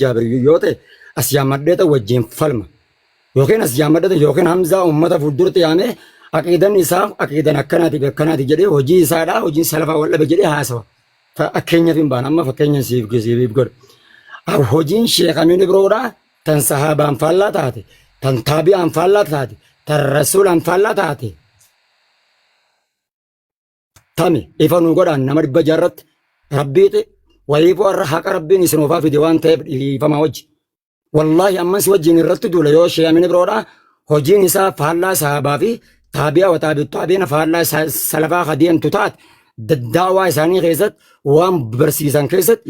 Jaabir yoo ta'e as yaammadhee ta'u wajjin falma. Yookiin as yaammadhee ta'u yookiin Hamzaa uummata fuulduratti yaamee aqiidan isaa aqiidan akkanaati fi akkanaati jedhee hojii isaadhaa hojiin salafaa wal dhabe jedhee haasawa. Fakkeenyaaf hin baana amma fakkeenya siif siif godha. Hojiin Sheekh Amiin Ibroodhaa tan sahaabaan faallaa taate, tan taabi'aan faallaa taate, tan rasuulaan faallaa taate. Tami ifa nuu godhaan nama dhibba jaarratti rabbiiti wayiifuu har'a haqa rabbiin isin oofaa fide waan ta'eef dhiifama wajji. Wallaahi amman si wajjin irratti duula yoo shee amin biroodha hojiin isaa faallaa sahaabaa fi taabi'a wa taabi'u taabi'ina faallaa salafaa ka deemtu taate daawaa isaanii keessatti waan barsiisan keessatti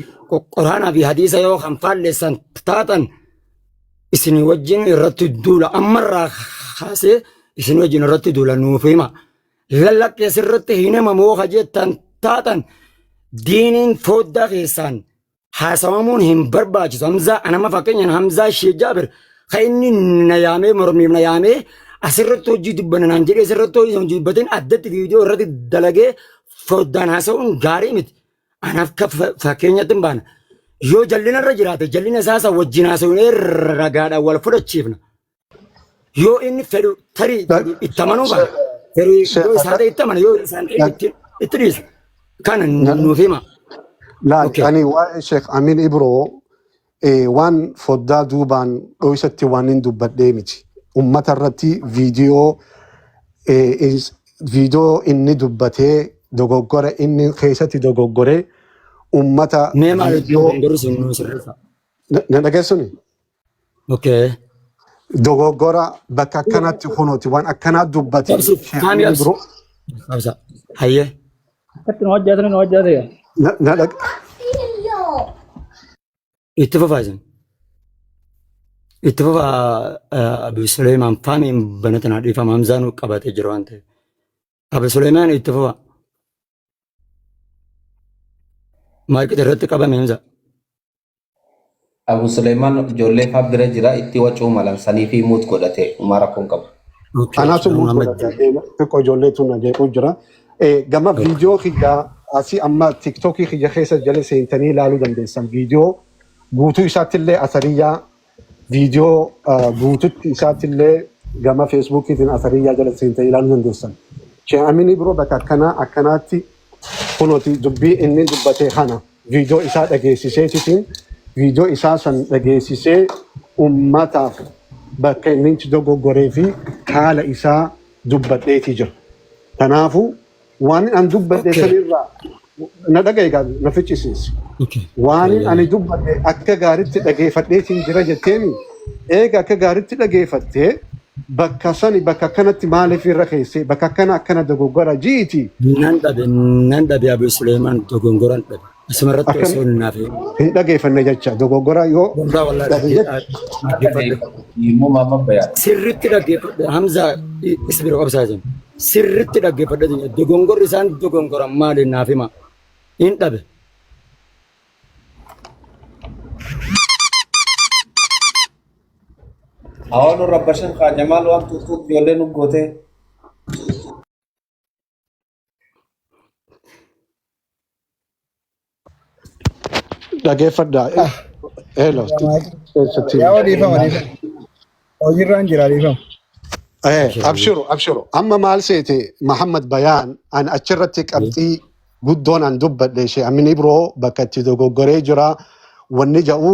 quraanaa fi hadiisa yoo kan faalleessan taatan isin wajjin irratti duula ammarraa kaasee isin wajjin irratti duula nuuf hima. Lallaqqee sirritti hin himamu ka jettan taatan diiniin foddaa keessaan haasawamuun hin barbaachisu. Hamzaa anama fakkeenyaan Hamzaa Sheekh Jaabir ka inni na yaamee mormiif na yaamee asirratti hojii dubbanna naan jedhee asirratti hojii hojii dubbateen addatti viidiyoo irratti dalagee foddaan haasa'uun gaarii miti. Anaaf akka fakkeenyatti hin baana. Yoo jallina irra jiraate jallina isaa isa wajjin haasa'uun ragaadhaan wal fudhachiifna. Yoo inni fedhu tarii itti amanuu baate tarii yoo isaa ta'e itti amana yoo isaan ta'e itti dhiisa. Kana nuuf hima. Laal, Okay. ani waa'ee Sheekh Amin Ibroo waan foddaa duubaan dhoysatti waan hin dubbadhee miti. Ummata irratti viidiyoo viidiyoo inni dubbatee dogoggora inni keessatti dogoggoree ummata Mee maal viidiyoo dogongorri sun nuu sirreessa. Na dhageessuni? Okay. Dogoggora bakka akkanatti kunuuti waan akkanaa dubbate Qabsi. Sheekh Kaami Amin qabsi. Ibroo Qabsa. Hayyee. Akkatti nu hojjetan nu hojjete. na dhag Itti fufaa isin. Itti fufaa Abu Suleemaan faamiin banatan dhiifama Hamzaan qabatee jira waan ta'eef. Abu Suleemaan itti fufaa. Maayikii irratti qabame Hamza. Abu Suleemaan ijoollee faa bira jira itti wacuu malan sanii fi muut godhate umaa rakkoon qabu. Okay. Anaatu muut Muhammad. godhate xiqqoo ijoolleetu na jeequu jira. Gama Okay. viidiyoo kiyya asii amma tiktookii kiyya keessa jala seentanii ilaaluu dandeessan. Viidiyoo guutuu isaatti illee asariyyaa viidiyoo guututti isaatti illee gama feesbuukiitiin asariyyaa jala seentanii ilaaluu dandeessan. Sheekh Amin biroo bakka akkanaa akkanaatti kunooti dubbii inni dubbate kana viidiyoo isaa dhageessiseetitiin viidiyoo isaa san dhageessisee ummataaf bakka inni itti dogoggoree fi haala isaa dubbadheetii jira. Kanaafuu waan an dubbadhe Okay. sanirraa na dhaga'i gaa na ficcisiisi. Okay. Waan Hayyee. ani dubbadhe akka gaaritti dhageeffadheetiin jira jetteemi eega akka gaaritti dhageeffattee bakka sani bakka akkanatti maaliif irra keessee bakka akkana akkana dogoggora ji'iti Nan dhabe Abu Suleemaan dogongoran dhabe. Asumarratti akkam osoo naaf hin dhageeffanne jecha dogoggora yoo wallah wallah dhabe jecha dhaggeeffadhe. Immoo maama bayaa. Sirritti dhaggeeffadhe Hamza isbira qabsaa jiru. Sirritti dhaggeeffadhe dogongorri isaan dogongoran maali naaf hima. Hin dhabe. Awwa nu rabbashan kaa jamaal waan tuutuuf ijoollee nu gootee. Dhageeffadhaa. Hello. Keessatti. Yaa dhiifama dhiifama. Hojiirraan jira dhiifama. Abshiru abshiru. Amma maal seete Muhammad Bayaan an achirratti qabxii guddoon an dubbadhe ishee Amin Ibroo bakka itti dogoggoree jira wanni ja'u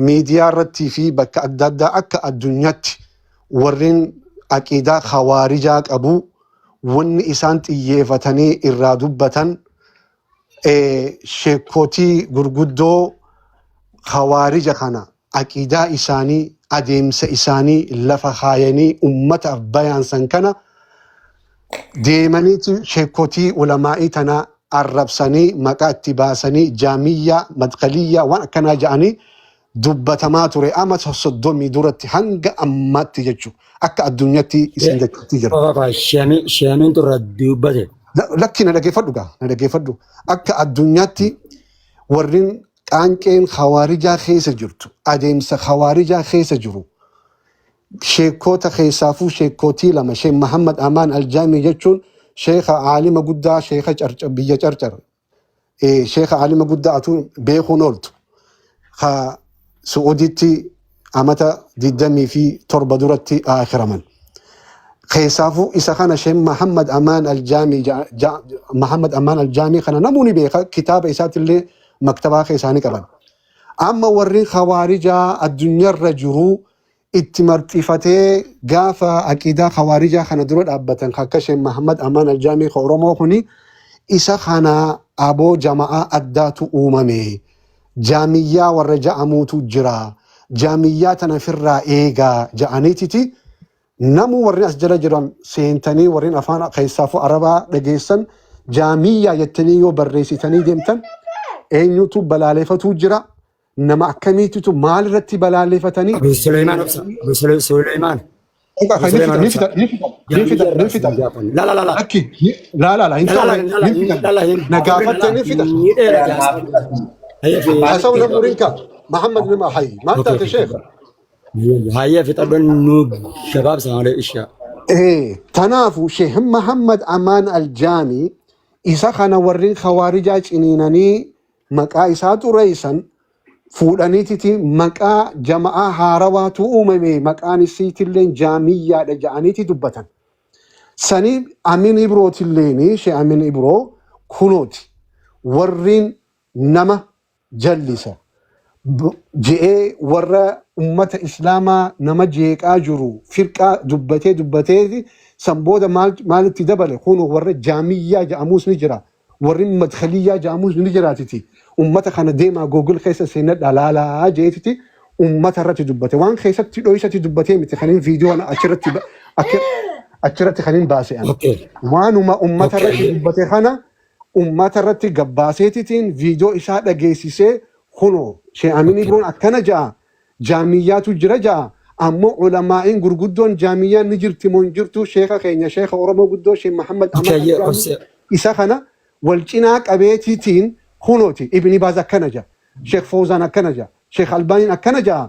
miidiyaa irrattii fi bakka adda addaa akka addunyaatti warreen aqiidaa khawaarijaa qabu wanni isaan xiyyeefatanii irraa dubbatan sheekotii gurguddoo khawaarija kana aqiidaa isaanii adeemsa isaanii lafa kaayanii ummataaf bayaansan kana deemaniiti sheekotii ulamaa'ii tana arrabsanii maqaa itti baasanii jaamiyyaa madqaliyyaa waan akkanaa ja'anii dubbatamaa ture ama 30 duratti hanga ammaatti jechuudha akka addunyaatti isin jechuutti jira. Shamiin turra dubbate. Lakki na dhageeffadhu gaa na dhageeffadhu akka addunyaatti warreen qaanqeen hawaarijaa keessa jirtu adeemsa hawaarijaa keessa jiru sheekota keessaafuu sheekotii lama sheek Muhammad Amaan Aljaamii jechuun sheeka aalima guddaa sheeka carcar biyya carcar sheeka aalima guddaa atuu beekuun ooltu ka Su'uuditti amata 27 duratti aakiraman. Keessaafuu isa kana Sheekh Muhammad Amaan Aljaamii Muhammad Amaan Aljaamii kana namoonni beeka kitaaba isaatiillee maktabaa keessaanii qaban. Amma warri khawaarijaa addunyaarra jiru itti marxifatee gaafa aqiidaa khawaarijaa kana dura dhaabbatan akka Sheekh Muhammad Amaan Aljaamii ka Oromoo kuni isa kana aboo jama'aa addaatu uumame. Jaamiyyaa warra ja'amuutu jira. Jaamiyyaa tana firraa eegaa ja'aniititi namu warri as jala jiran seentanii warreen afaan keessaafuu arabaa dhageessan jaamiyyaa jettanii yoo barreessitanii deemtan eenyutu balaaleeffatuu jira nama akkamiititu maalirratti balaaleeffatanii Abu Suleymaan obsa. Abu Suleymaan. Abu Suleymaan obsa. ni fitan Jaamiyyaa La la la la. Lakki laa laa laa hin La la ta'u la la ni fitan la la hin. na gaafatte ni fitan Ni dheerate Hayya fi. hasawu na murinka Muhammad nima hayy maal Okay taate okay. sheekh Hayya fixadhoon nu gabaabsa malee ishaa. Tanaafu Sheekh Muhammad Amaan Aljaamii isa kana warri khawaarijaa ciniinanii maqaa isaa xureessan fuudhaniititi maqaa jama'aa haarawaatu uumame maqaan isiitillee jaamiyyaadha ja'aniiti dubbatan. Sanii Amin Ibrootilleen Sheekh Amin Ibroo kunooti warriin nama jallisa je'ee warra ummata islaamaa nama jeeqaa jiru firqaa dubbatee dubbatee san booda maalitti dabale kun warra jaamiyyaa ja'amuus ni jira warri madkhaliyyaa ja'amuus ni jiraatiti ummata kana deemaa Google keessa seenadha laalaa jeetiti ummata irratti dubbate waan keessatti dhoysatti dubbatee miti kanin viidiyoo achirratti achirratti kanin baase an waanuma ummata irratti dubbate kana ummata irratti gabbaaseetitiin viidiyoo isaa dhageessisee kunoo Sheekh Amin Ibroon akkana ja'a jaamiyyaatu jira ja'a ammoo ulamaa'iin gurguddoon jaamiyyaan ni jirti moo hin jirtu sheeka keenya sheeka Oromoo guddoo Sheekh Muhammad Amaan Aljaamii isa kana wal cinaa qabeetiitiin kunooti Ibni Baaz akkana ja'a Sheekh Fawzaan akkana ja'a Sheekh Albaaniin akkana ja'a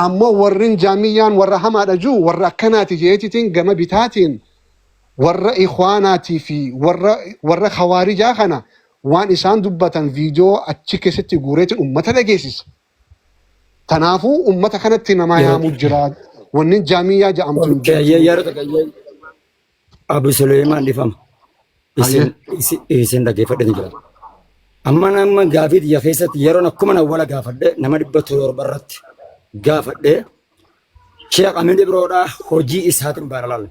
ammoo warrin jaamiyyaan warra hamaadha jiru warra akkanaati jeetiitiin gama bitaatiin warra ikhwaanaatii fi warra khawaarijaa kana waan isaan dubbatan viidiyoo achi keessatti guureetiin ummata dhageessisa. Kanaafuu ummata kanatti namaa yaamu jira. Wanni jaamiyyaa jedhamtu hin jirtu. Yeroo tokko Abu Suleymaan dhifama. Isin dhaggeeffadhe jira. Amma nama gaafii xiyya keessatti yeroon akkuma awwala gaafadhe nama 700 irratti gaafadhe Sheekh Amin Ibroodhaa hojii isaatiin baara laalla.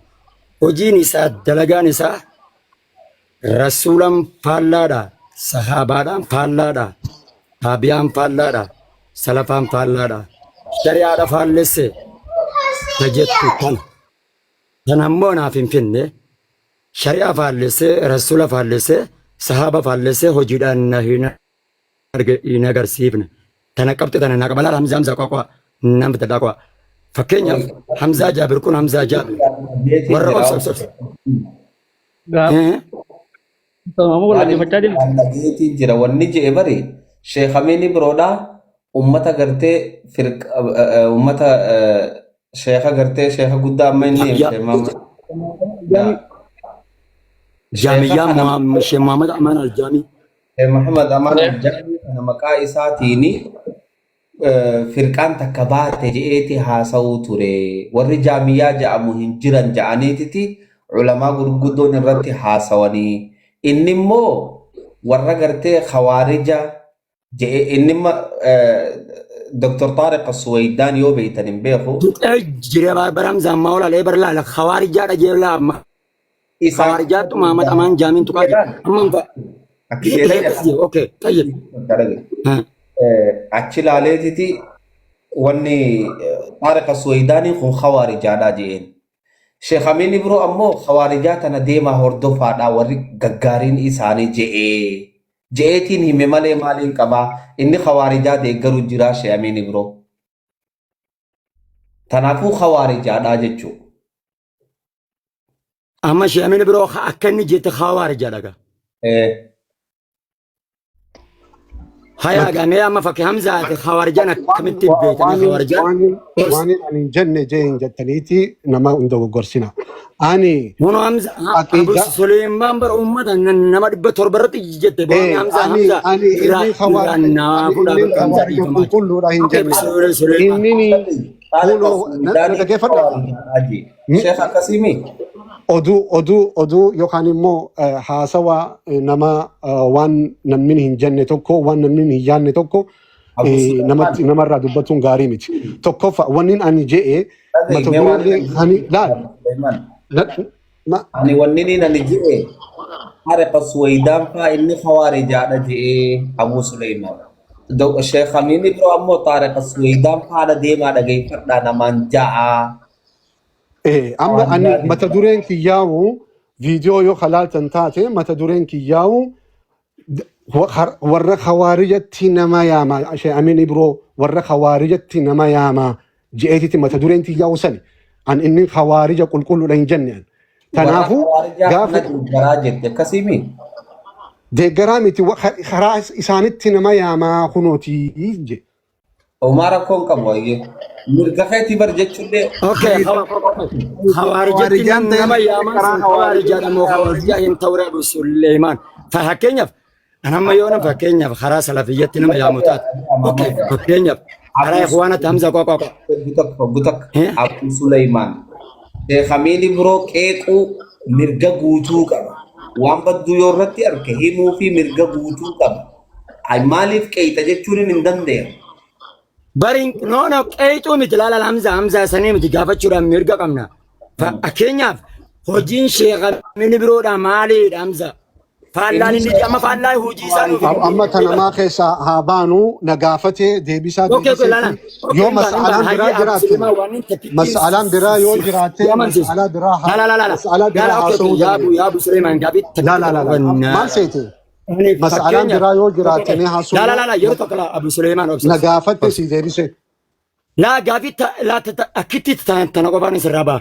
Hojiin isaa dalagaan isaa rasuulaan faallaadha, sahaabaadhaan faallaadha, taabiyaan faallaadha, salafaan faallaadha. Shari'aadha faallesse ta jettu kana. Kana ammoo naaf hin finne. Shari'aa faallessee, rasuula faallessee, sahaaba faallessee hojiidhaan na hin arge hin agarsiifne. Tana qabxe tana na qabalaa Hamzaa Hamzaa qoqoa nan bitadhaa qo'a. Fakkeenyaaf Hamzaa Jaabir kun Hamzaa Jaabir warra obsa obsa obsa. Gaaf amma wal dhaggeeffachaa jirra. Dhageetiin jira wanni je'e bari Sheekh Amiin Ibroodhaa ummata gartee firqa ummata sheekha gartee sheekha guddaa amma inni Jaamiyyaa Sheekh Muhammad sheekha Jaamiyyaa kana Sheekh Muhammad Amaan Aljaamii. Sheekh Muhammad Amaan Aljaamii kana maqaa isaatiini firqaan takka baate je'eeti haasa'uu ture. Warri jaamiyyaa ja'amu hin jiran ja'aniititi ulamaa gurguddoon irratti haasawanii. Inni immoo warra gartee khawaarija je'e inni imma Dr. Taariq Suwaydaan yoo beeytan hin beeku. Tuqee jira bara Hamzaan maa olaalee bara laala khawaarijaa dhagee laa Isaan Khawarijaatu Muhammad Amaan Jaamiin tuqaa jira. Amma fa akki jedhee akkas jira. Okay, tayyib. Achi ilaaleetiti wanni Taariq Suwaydaanii kun khawarijaadha je'een. Sheekh Amiin Ibroo ammoo khawaarijaa tana deemaa hordofaadha warri gaggaariin isaanii je'ee. Je'eetiin hime malee maaliin qabaa inni khawaarijaa deeggaru jira Sheekh Amiin Ibroo. Tanaafuu khawaarijaadha jechuudha. Amma Sheekh Amiin Ibroo akka inni jette khawarijaadha gaa. Hayaa gamee amma fakkii Hamzaati Khawaarijaan akkamitti beekame Khawaarijaan? Waan ani hin jenne jee hin jettaniiti nama hin dogoggorsina. Ani Kun Hamza Abu aqiidaa Suleemaan bara uummata nama 700 irratti jette booni Hamza ani Hamza ani irraa inni irraa khawaarija naa ani fuudhaa inni bakka Hamza khawaarija dhiifamaa. qulqulluudha hin Okay, jenne. Suleemaan. Inni kunoo na dhaggeeffadhaa. Sheekh akkasiimi. Oduu yookaan immoo haasawa nama waan namni hin jenne tokko, waan namni hin yaadne tokko Abu Suleemaan. namatti namarraa dubbatuun gaarii miti. Tokkoffaa wanni ani je'e mata Dhagahi waan dureen ani laal Suleemaan. na Ani wanni inni ani je'e Xaariqa Suweydaan faa inni Khawaarijaadha je'ee Abu Suleemaan. Sheekh Amiin Ibro ammoo Xaariqa Suweydaan faadha deemaa dhageeffadhaa namaan ja'a. Amma ani Khawaarijaa mata dureen kiyyaa'u viidiyoo yoo kalaaltan taate mata dureen kiyyaa'u warra khawaarijatti nama yaama, Sheekh Amiin Ibroo warra khawaarijatti nama yaama je'eetiti mata dureen kiyyaa'u sani. An inni khawaarija qulqulluudha hin jenne an. Warra Kanaafuu Khawaarijaa gaafa kana deeggaraa jette akkasiimi. Deeggaraa miti, karaa isaanitti nama yaamaa kunooti je. Homaa rakkoon qabu ayyee. Mirga keetii bar jechuullee Okay, Khawaarijatti Khawaarijaan ta'e nama yaaman karaa sun Khawaarijaadha moo Khawaarijaa hin ta'uu Abu Suleemaan? Fakkeenyaaf an amma yoona fakkeenyaaf karaa salafiyyatti nama yaamu taate. Okay, fakkeenyaaf karaa ikhwaanatti Hamza qoqa qoqa. Gutakka Abu Suleymaan. Sheekh Amiin Ibroo qeequu mirga guutuu qaba. Waan badduu yoo irratti arge himuu fi mirga guutuu qaba. Ay maaliif qeeyxa jechuun hin danda'amu. Bari no no qeexuu miti laala Hamza Hamza sanii miti gaafachuudhaan mirga qabna. Fakkeenyaaf hojiin Sheekh Amiin Ibroodha maaliidha Hamza? Faallaan inni amma faallaa hojii isaa nuuf Amma tanamaa keessaa haa baanu, na gaafatee deebisaa Okay, okay, deebisee laala. fi Okay, yoo hin baanu, hin baanu. mas'alaan biraa Hayyee Abu jiraatte Suleemaan waan inni takkitti mas'alaan biraa yoo jiraatte si amansiisu. mas'alaa biraa La la la la la. mas'alaa La biraa la okay, okay. haasa'uu Yaa Abu dandeenya. yaa Abu Suleemaan gaafii La takkitti la la la tokko maal seete? Ani Mas'alaan fakkeenyaaf biraa yoo okay, jiraatte okay. ni La la haasofna. la la yeroo tokko la Abu Suleemaan obsa. Na gaafatte si deebise. Laa gaafii laa akkitti tana qofaan sirraa ba'a.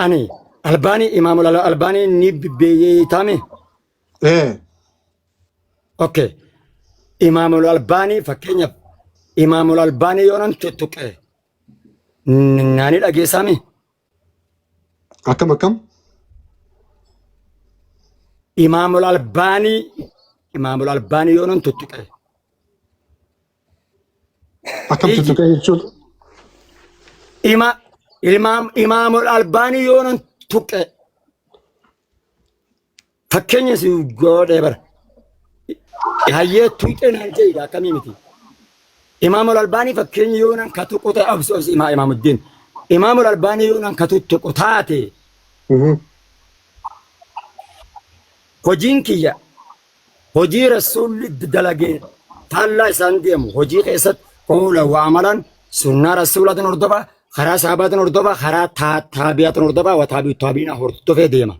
Ani Albaanii Imaamul Albaanii ni beeytaame. Okay. Imaamul Albaanii fakkeenyaaf Imaamul Albaanii yoo nan tuttuqe naani dhageessaami. Akkam akkam? Imaamul Albaanii yoo nan tuttuqe. Akkam Iji. Tuttuqee jechuun? Ima Imaam Imaamul Albaanii yoo nan tuqe fakkeenya si godhee bara. Hayyee tuqee naan jedhe akkamii miti. Imaamul Albaanii fakkeenya yoo nan ka tuqu ta'e obsi obsi Imaamuddin. Imaamul Albaanii yoo nan ka tuttuqu taate hojiin kiyya hojii rasuulli dalagee faallaa isaan deemu hojii keessatti qoola waa amalan sunnaa rasuulaatiin hordofa, karaa sahabaatiin hordofa, karaa taabiyaatiin hordofa, wa taabii taabiina hordofee deema.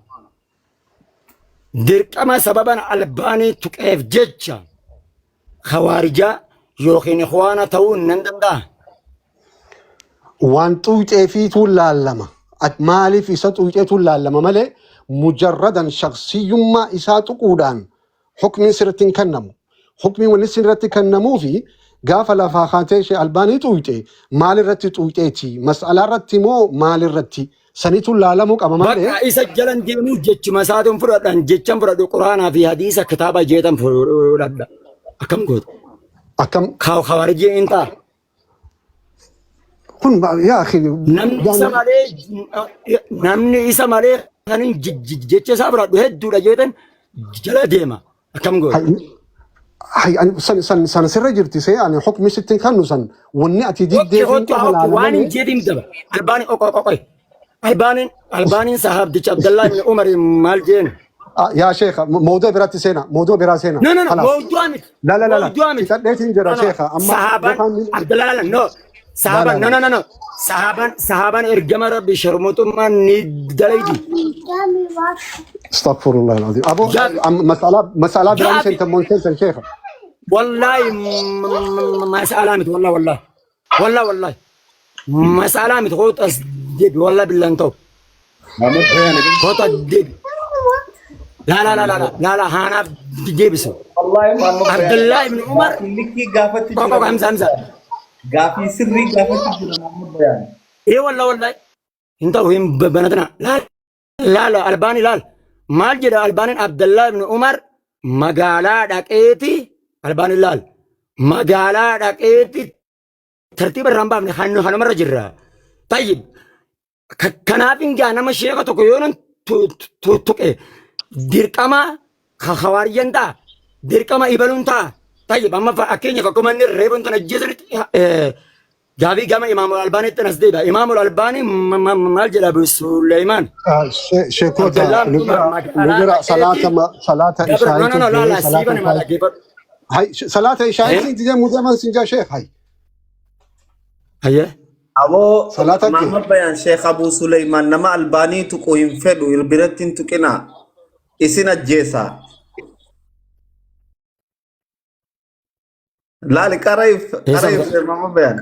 Dirqama sababan Albaanii tuqeef jecha khawaarijaa yookiin ikhwaana ta'uu nan danda'a. Waan xuuxeefiitu laallama. Maaliif isa xuuxeetu laallama malee mujarradan shakhsiyyummaa isaa tuquudhaan hukmiin sirratti hin kennamu. Hukmiin wanni sirratti kennamuu fi gaafa lafaa kaatee ishee Albaanii xuuxe maalirratti xuuxeeti? Mas'alaa irratti moo maalirratti? Sanitu laalamuu qaba malee. Bakka isa jalan deemuu jechuma isaatiin fudhadhan jechan fudhadhu quraanaa fi hadiisa kitaaba jeetan fudhadha. Akkam goota? Akkam Khawaarijii hin ta'a. Kun yaa akhi Namni isa malee namni isa malee kan hin jecha isaa fudhadhu hedduudha jeetan jala deema. Akkam goota? Hay san san san sirra jirti see ani hukmi sitti hin kennu san wanni ati Okay, diddee fi okay, qofa okay. laala Waan hin malee. jedhin daba. Albaani okay, okay, okay. Albaaniin Albaaniin sahaabdicha Abdallaa ibn Umar maal jeen? Ah, yaa sheekha mawduu biraatti seena, mawduu biraa seena. No, no, no. خلاص. Mawdu'a miti. لا لا لا لا. Mawdu'a miti. Fixadheetiin jira No, no. sheekha amma Sahaabaan yookaan Abdallaa la no. Sahaabaan La, no la, no no no. Sahaabaan sahaabaan ergama Rabbi sharmuuxummaan ni dalaydi. استغفر الله العظيم ابو Gaafi. مسألة biraan Gaafi. seentan moon seentan sheekha? Wallahi mas'alaa miti wallah wallah. Wallah wallah. Mas'alaa miti kootu as deebi wallah billaan ta'u. Kootu as deebi. La la la la la la la haanaaf deebisu. Wallaahi Muhammad Bayaan Abdullah ibn Umar gaafii likkii gaafatti qoqa jira qoqa Hamza Hamza. Gaafii sirrii gaafatti jira Muhammad Bayaan. Ee walla walla hin ta'u hin banatina. Laal laal Albaani laal. Maal jedha Albaaniin Abdullah ibn Umar magaalaa dhaqeeti Albaaniin laal. Magaalaa dhaqeeti tartiiba irraa hin baafne kanumarra jirra. Tayyib kanaaf hin gaa nama sheeka tokko yoo nan tuqe dirqama hawaariyyan ta'a dirqama ibaluun ta'a. Tayyib amma fakkeenyaaf akkuma inni reebuun tana ajjeesanitti gaafii gama Imaamul Albaaniitti as deebi'a. Imaamul Albaanii maal jedha Abu Suleymaan? Sheekota Abdullah nu ibn bira Umar nu magaalaa bira dhaqeeti salaata salaata Gabra no ishaayitu no no gahee laala salaata siiban himaa ishaayi dhaggeeffadhu. hay salaata ishaayitiin tijee mudaman sinjaa sheekh hay Hayyee. Aboo salaata gahee Muhammad Bayaan Sheekh Abuu Suleymaan nama Albaanii tuqu hin fedhu biratti hin tuqinaa. Isin ajjeesaa. Laali qara if Eessa qara if Muhammad Bayaan.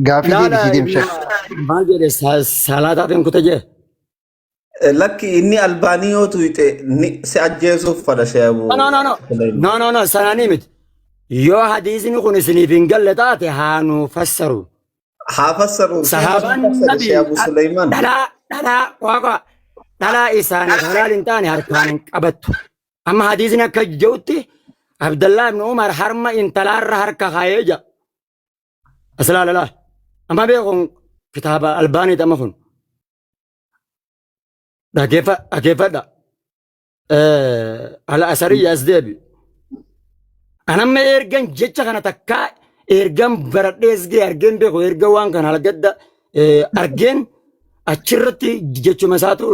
Gaafii Laala deebisii deem ibn sheekh. maal jedhe salaataaf hin kute jee. Lakki inni Albaanii yoo tuyxe ni si ajjeesuuf fadha Sheekh Abuu No no no Suleymaan. no no no sanaanii miti. Yoo hadiisni kun isiniif hin galle taate haa nuu fassaru. Haa fassaru sheekh Sahaabaan fassare nabi Sheekh Abuu Suleymaan. dhalaa dhalaa waaqa dhalaa isaaniif halaal hin taane harkaan hin qabattu. Amma hadiisni akka jedhutti Abdallah ibn Umar harma intalaarra harka kaayee jira. As laala laa. Amma beekun kitaaba Albaaniiti amma kun. Dhaggeeffadha. Ala asariyya as deebi. Anamma ergan jecha kana takkaa ergan baradhee as ga'e argeen beeku erga waan kana algadda argeen achirratti jechuma isaatu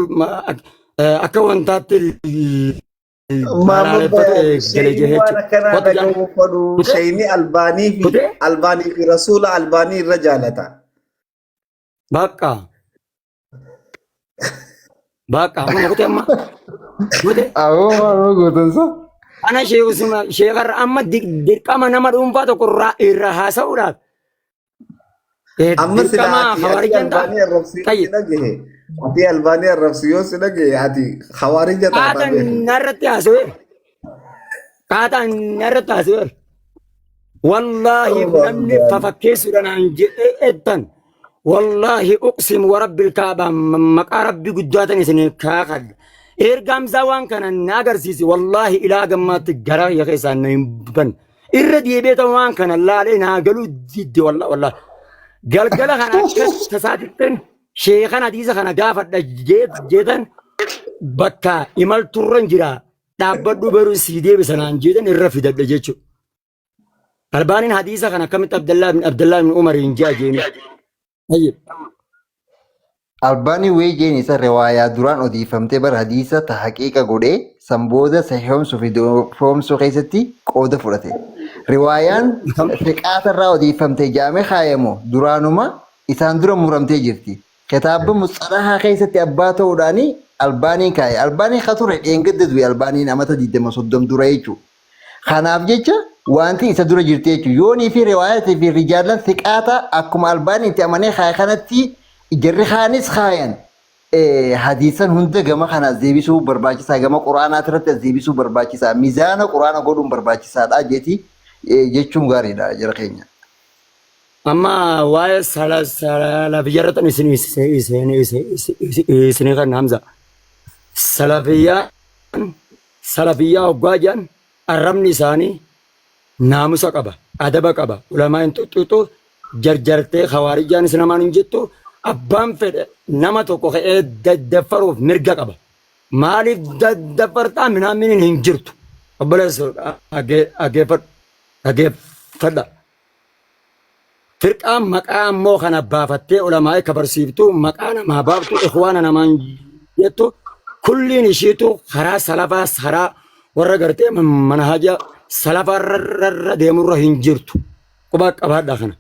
akka wantaatti Maamud balaaleffatu Bayaan eegale shayni waan jechuudha. akkanaa Kottu jaan. dhaga'uu fedhu Kutee shayni albaanii fi kutee albaanii fi rasuula albaanii irra jaalata. bakka bakka amma kutee amma kutee. Aboo maal gootansa? Ana sheekusuma sheekarra amma dirqama nama dhuunfaa tokko irraa irra haasa'uudhaaf Amma sila dirqama ati ati hawaariyyan ta'a. albaanii arrabsu yoo si Tayyib. dhagahe ati albaanii arrabsu yoo si dhagahe ati hawaarija taataa Qaaxan beeku. narratti haasa'eera. Qaaxan narratti haasa'eera. Wallaahi namni fafakkeessuudhaan aan jedhee ettan. Wallaahi uqsim wa rabbil kaabaa maqaa rabbi guddaatan isin kaakadha. Erga Hamzaa waan kana na agarsiise wallaahi ilaa gammaatti garaa kiyya keessaa na hin ban. Irra deebi'ee ta'u waan kana laalee naa galuu didde wallaahi wallaahi. Galgala kana akka tasaatittan sheekan hadiisa kana gaafadha jeetan bakka imalturra jira dhaabbadhu baruu sii deebisa naan jeetan irra fidadha jechuudha. Albaaniin hadiisa kana akkamitti Abdallaa ibn Umar hin ji'a jeeni. Tayyib. Albaanii wayii jeen isa riwaayaa duraan odeeffamtee bara hadiisa ta haqiiqa godhee san booda sahihoomsuu fi doofomsuu keessatti qooda fudhate. Riwaayaan Akkam? fiqaata irraa odeeffamte jaame kaayamu duraanuma isaan dura muramtee jirti. Kitaaba musxalahaa keessatti abbaa ta'uudhaani Albaaniin kaaye. Albaaniin ka ture dheengadda du'e Albaaniin amata 20-30 dura jechuudha. Kanaaf jecha wanti isa dura jirti jechuudha. Yoonii fi riwaayatii fi rijaalan siqaata akkuma Albaaniin itti amanee kaaye kanatti jarri kaanis kaayan hadiisan hunda gama kana as deebisuu barbaachisaa gama quraanaa irratti as deebisuu barbaachisaa mizaana quraana godhuun barbaachisaadha jeeti jechuun gaariidha jara keenya. Amma waa'ee salafiyyaa irratti isin kan Hamza. Salafiyyaa salafiyyaa hoggaa jedhan arrabni isaanii naamusa qaba, adaba qaba, ulamaa hin xuxxuxu, jarjartee hawaarijjaanis namaan hin jettu, abbaan fedhe nama tokko ka'ee daddaffaruuf mirga qaba. Maaliif daddafartaa minaaminiin hin jirtu. Obboleessa dhaggeeffadhu, dhaggeeffadha. Firqaan maqaa ammoo kana baafattee ulamaa akka barsiiftu maqaa namaa baaftu ikhwaana namaan jettu kulliin ishiitu karaa salafaas karaa warra gartee manhaja salafarra deemurra hin jirtu. Quba qabaadha kana.